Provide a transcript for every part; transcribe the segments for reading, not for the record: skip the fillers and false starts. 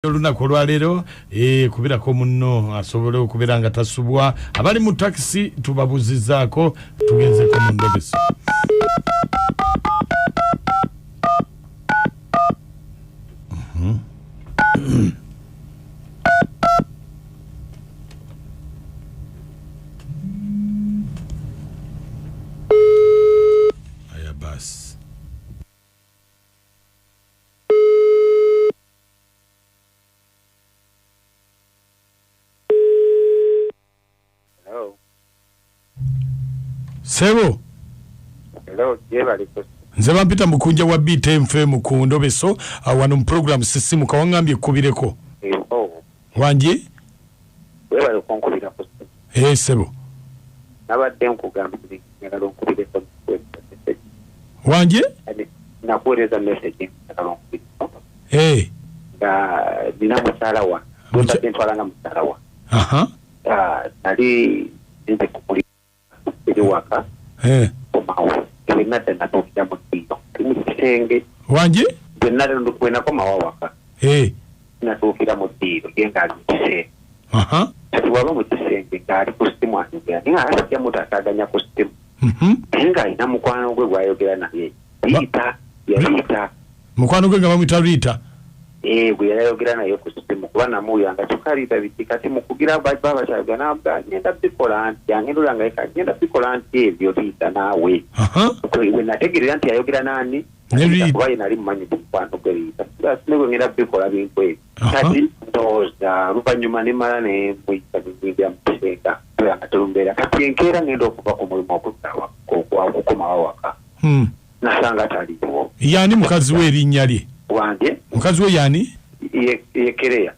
Olunaku olwaleero kubirako munno asobole okubeera nga tasubwa. Abali mu takisi tubabuzizaako, tugenzeko mu ndobeso. Aya basi. Hello. Sebo. Hello, jebaliko. Nze bampita mukunja wa BTM ku ndobeso wano mu program sisimuka wangambye kubireko. Oh. Wanje? Webale kunkubirako. Sebo. Nabadde nkugambye njagala onkubireko. Wanje? Nakuweereza message njagala onkubireko. Nga nina mukyala wa. Mbadde ntwala nga mukyala wa. Nali nze kumuli eri waka. Komawo. Bwe natuukira mu ddiiro. Ndi mu kisenge. Wanje? Bwe nakomawo waka. Natuukira mu ddiiro ye ng'ali mu kisenge. Kati bw'aba mu kisenge ng'ali ku ssimu ayogera naye nga asajja mutaataaganya ku ssimu. Naye ng'alina mukwano gwe gw'ayogera naye. Riita, yaliita. Mukwano gwe nga bamuyita Riita? Gwe yayogera naye ku ssimu kuba namuwulira nga kyokka Riita biki kati mukugira baba bakyayogera n'amugaa ngenda bikola nti angendula nga yeka ngenda bikola nti ebyo Riita naawe. Bwe nategeerera nti yayogera n'ani? Kuba ye nali mumanyi ku mukwano gwe Riita. Ne bwe ngenda bikola bintu ebyo. Kati ndowooza oluvannyuma ne mmala ne muyita ne nnyingira mu kisenge nga telumbeera. Kati enkeera ngenda okuva ku mulimu okukomawo waka. Nasanga taliiwo. Yaani mukazi we erinnya lye? Wange? Mukazi we yaani? Ye Kereya.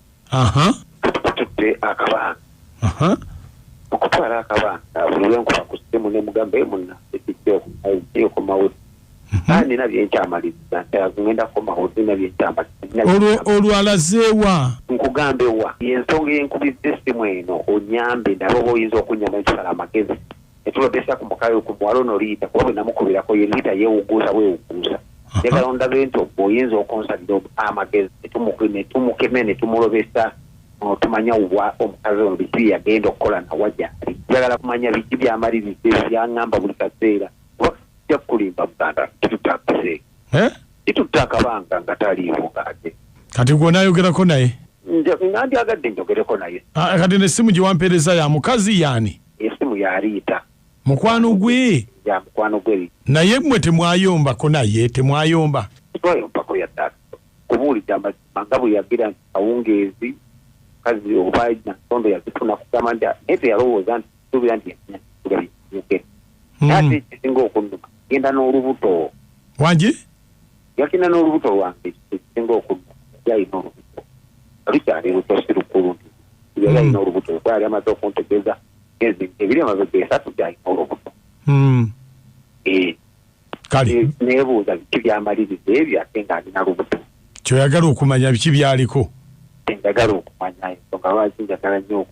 Tututte akabanga. Okutwala akabanga buli lwe nkuba ku ssimu ne mugamba ye munna ekijja okomawo. Nina bye nkyamaliriza ngenda kukomawo nina bye nkyamaliriza. Olwo alazeewa? Nkugambe wa? Y'ensonga enkubizza essimu eno onyambe ndabe oba oyinza okunnyamba ne tusala amagezi. Ne tulobesa ku mukazi ku muwala ono Riita kuba bwe namukubirako ye Riita yeewugguusa bwewugguusa. Njagala ondabe nti oyinza okunsalira amagezi ne tumukeme ne tumulobesa tumanya wa omukazi ono biki bye yagenda okukola nawa gy'ali. Njagala kumanya biki by'amaliriza by'aŋŋamba buli kaseera. Kuba kijja kukulimba muganda kitutte akaseera. Kitutte akabanga nga taliiwo ng'ate. Kati gwe onaayogerako naye? Nandyagadde njogereko naye. Kati n'essimu gye wampeereza ya mukazi yaani? Essimu ya Riita. Mukwano gwe? Ya mukwano gwe. Naye mmwe temwayombako naye temwayomba? Tetwayombako yadde. Kubuulidde amazima nga bwe yagira nti kawungeezi mukazi oba nantondo yazifuna kugamba nti naye teyalowooza nti suubira nti yamanya byeyogera. Naye ate ekisinga okunnuma genda n'olubuto. Wangi? Yagenda n'olubuto lwange ekisinga okunnuma yali alina olubuto. Lukyali luto si lukulu nti yali alina olubuto kuba yali amaze okuntegeeza emyezi ebiri emabega esatu gy'alina olubuto. Kale. Neebuuza biki by'amaliriza ebyo ate ng'alina lubuto. Ky'oyagala okumanya biki by'aliko? Njagala okumanya ensonga lwaki njagala nnyo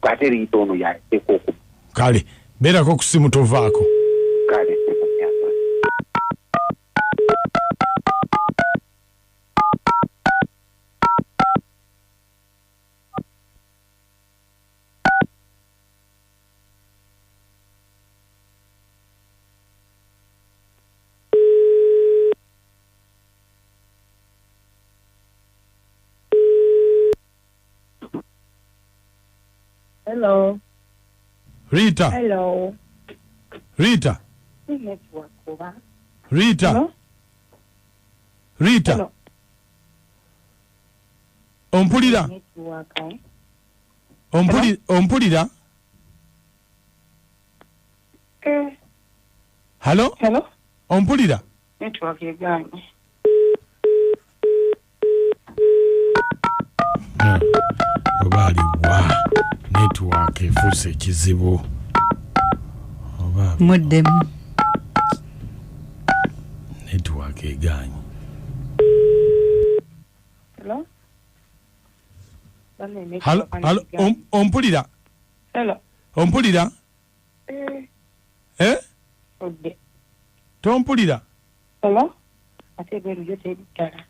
ate Riita ono y'ateekwa okumanya. Kale beerako ku ssimu tovaako. Kale. Hello. Rita. Hello. Rita. Network oba. Rita. Hello? Rita. Hello. Ompulira? Network. Ompulira? Hello? Hello? Ompulira? Network egaanye. Oba aliwa network efuuse ekizibu. Oba muddemu. Network egaanye. Hello? Hello, hello, ompulira? Hello. Ompulira? Odde. Tompulira? Hello? Ate ebweru yo teri ddala.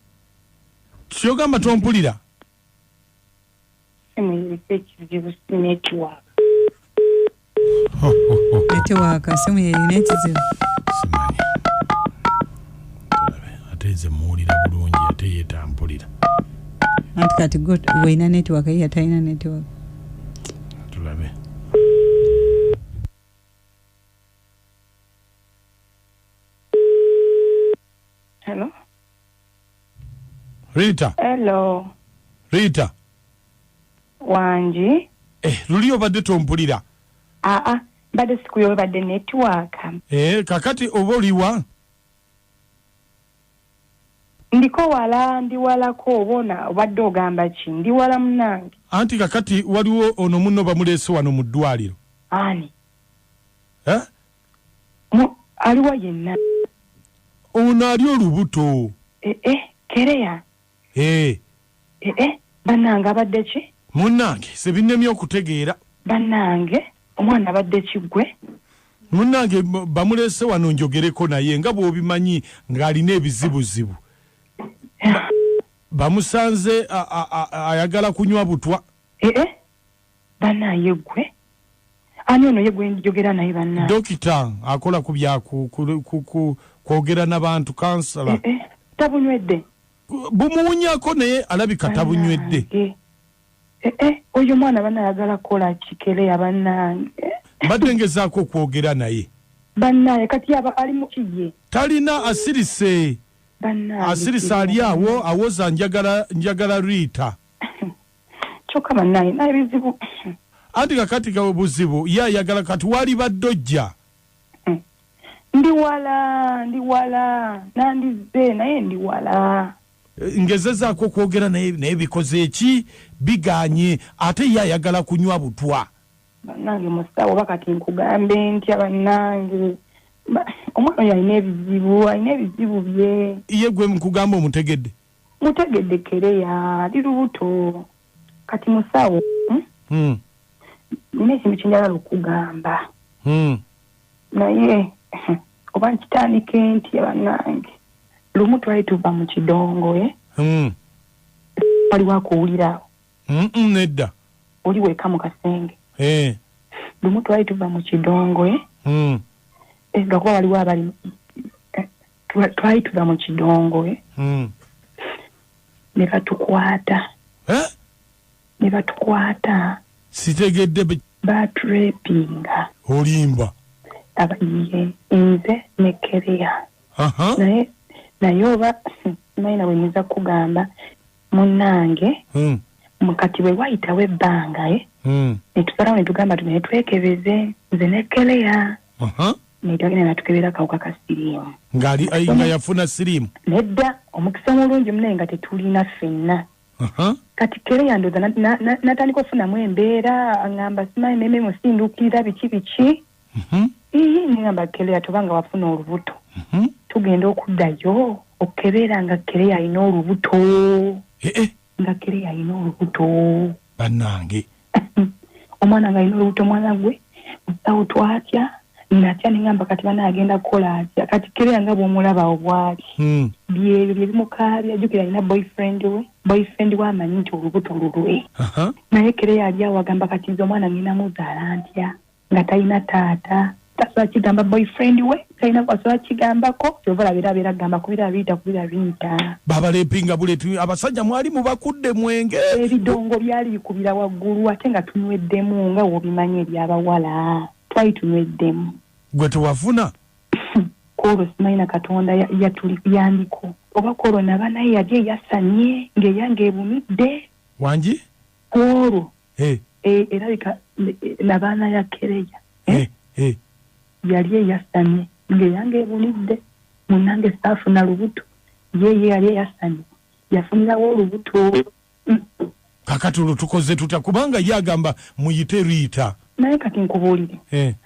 Ky'ogamba tompulira? Yeriko ekizibu si network. Network simu yerina ekizibu. Simanyi. Tulabe, ate nze muwulira bulungi ate yeetampulira. Anti kati gwe olina network ye talina network. Tulabe. Hello? Rita. Hello. Rita. Wangi. Luli obadde tompulira. Aa, mbadde sikuyo obadde network. Kakati oba oliwa? Ndiko wala, ndi walako obona obadde ogamba ki? Ndi wala munnange. Anti kakati waliwo ono munno bamuleese wano mu ddwaliro. Ani? Eh? Aliwa yenna. Ono ali olubuto. Kereya. Bannange abadde ki? Munnange, sebinnemye okutegeera. Bannange, omwana abadde ki ggwe? Munnange bamuleese wano njogereko naye nga bw'obimanyi ng'alina ebizibuzibu. Bamusanze ayagala kunywa butwa. Bannange ggwe? Ani ono ye gwe njogera naye bannange? Dokita akola ku bya kwogera n'abantu kansala. Tabunywedde. Bumuwunyako naye alabika tabunywedde. Oyo mwana bannayagala kukola ki Kereya bannange? Mbadde ngezaako okwogera naye. Bannange kati aba ali mu kiye. Talina asirise. Bannange. Asirise ali awo awoza njagala Rita. Kyokka bannange naye bizibu. Anti kakati buzibu ye ayagala kati wali badde ojja. Ndi wala nandizze naye ndi wala. Ngezezaako okwogera naye bikoze eki biganye ate ye ayagala kunywa butwa. Bannange musawo oba kati nkugambe ntya bannange. Omwana oyo alina ebizibu bye. Ye gwe nkugamba omutegedde? Mutegedde Kereya, ali lubuto. Kati musawo, nina ekintu kye njagala okugamba. Naye oba nkitandike ntya bannange. Lumu twali tuva mu kidongo, waliwo akuwulira. Nedda. Oli weka mu kasenge. Lumu twali tuva mu kidongo, lwakuba waliwo abali twali tuva mu kidongo, ne batukwata. Ne batukwata. Sitegedde. Baturepinga. Olimba. Abayiye nze ne Kereya. Naye oba simanyi na bwe nyinza kugamba munnange, mukati bwe wayitawo ebbanga, ne tusalawo ne tugamba tugende twekebeze nze ne Kereya. Ne tugenda ne tukebera akawuka ka siriimu. Nga yafuna siriimu? Nedda, omukisa omulungi munnaye nga tetulina ffenna. Kati Kereya ndowooza natandika okufunamu embeera aŋŋamba simanyi meme musinduukirira biki biki. Ŋŋamba Kereya tobanga wafuna olubuto. Tugenda okuddayo okukebera nga Kereya alina olubuto. Nga Kereya alina olubuto. Bannange. Omwana nga alina olubuto omwana gwe musawo twatya natya ne ŋŋamba kati banaagenda kukola atya. Kati Kereya nga bw'omulaba awo bw'ali. Byebyo bye bimukaabya jjukira alina boyfriend we. Boyfriend we amanyi nti olubuto lulwe. Naye Kereya ali awo agamba kati nze omwana ngenda muzaala ntya nga talina taata. Tasobola kigamba boyfriend we, talina asobola kigambako. Kyova olaba abeera agamba kubira Rita, kubira Rita. Babalepinga buletu abasajja mwali mubakudde mwenge. Ebidongo byali bikubira waggulu ate nga tunyweddemu nga w'obimanyi eby'abawala. Twali tunyweddemu. Gwe tewafuna? Kwolwo simanyi na Katonda yandiko. Oba kwolwo naba naye yali eyasanye ng'eyange ebumidde. Wangi? Kwolwo. Erabika nabaana ya Kereya. Yali eyasanye ng'eyange ebumidde. Munnange saafuna lubuto. Ye yali eyasanye. Yafunirawo olubuto. Kakati olwo tukoze tutya kubanga ye agamba muyite Rita. Naye kati nkubuulire.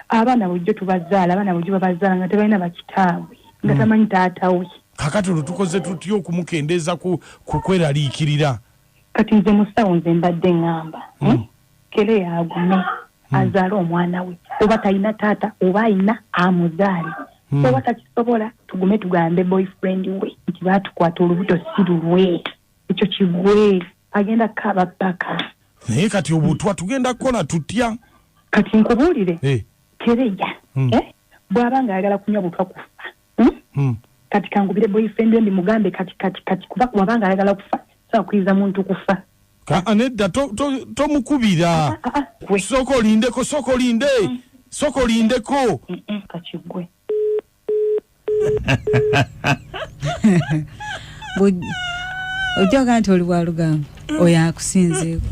Abaana bulijjo tubazaala, abaana bulijjo babazaala nga tebalina bakitaabwe, nga tamanyi taata we. Kakati olwo tukoze tutya okumukendeeza ku kweraliikirira? Kati nze musawo nze mbadde ŋŋamba. Kereya agume azaale omwana we. Oba talina taata oba ayina amuzaale. Oba takisobola tugume tugambe boyfriend we nti baatukwata olubuto si lulwe. Ekyo kigwe agenda kukaaba ppaka. Naye kati obutwa tugenda kukola tutya? Kati nkubuulire, Kereya, eh? Bw'aba nga ayagala kunywa butwa kufa, Kati kankubire boyfriend we mbimugambe kati kati kati, kuba bw'aba nga ayagala kufa, saakuyiriza muntu kufa. Nedda, tomukubira. Ah, ah, gwe. Sooka olindeko, sooka olinde, sooka olindeko. Kakigwe. Ojja ogaa nti oli wa lugambo, oyo akusinzeeko.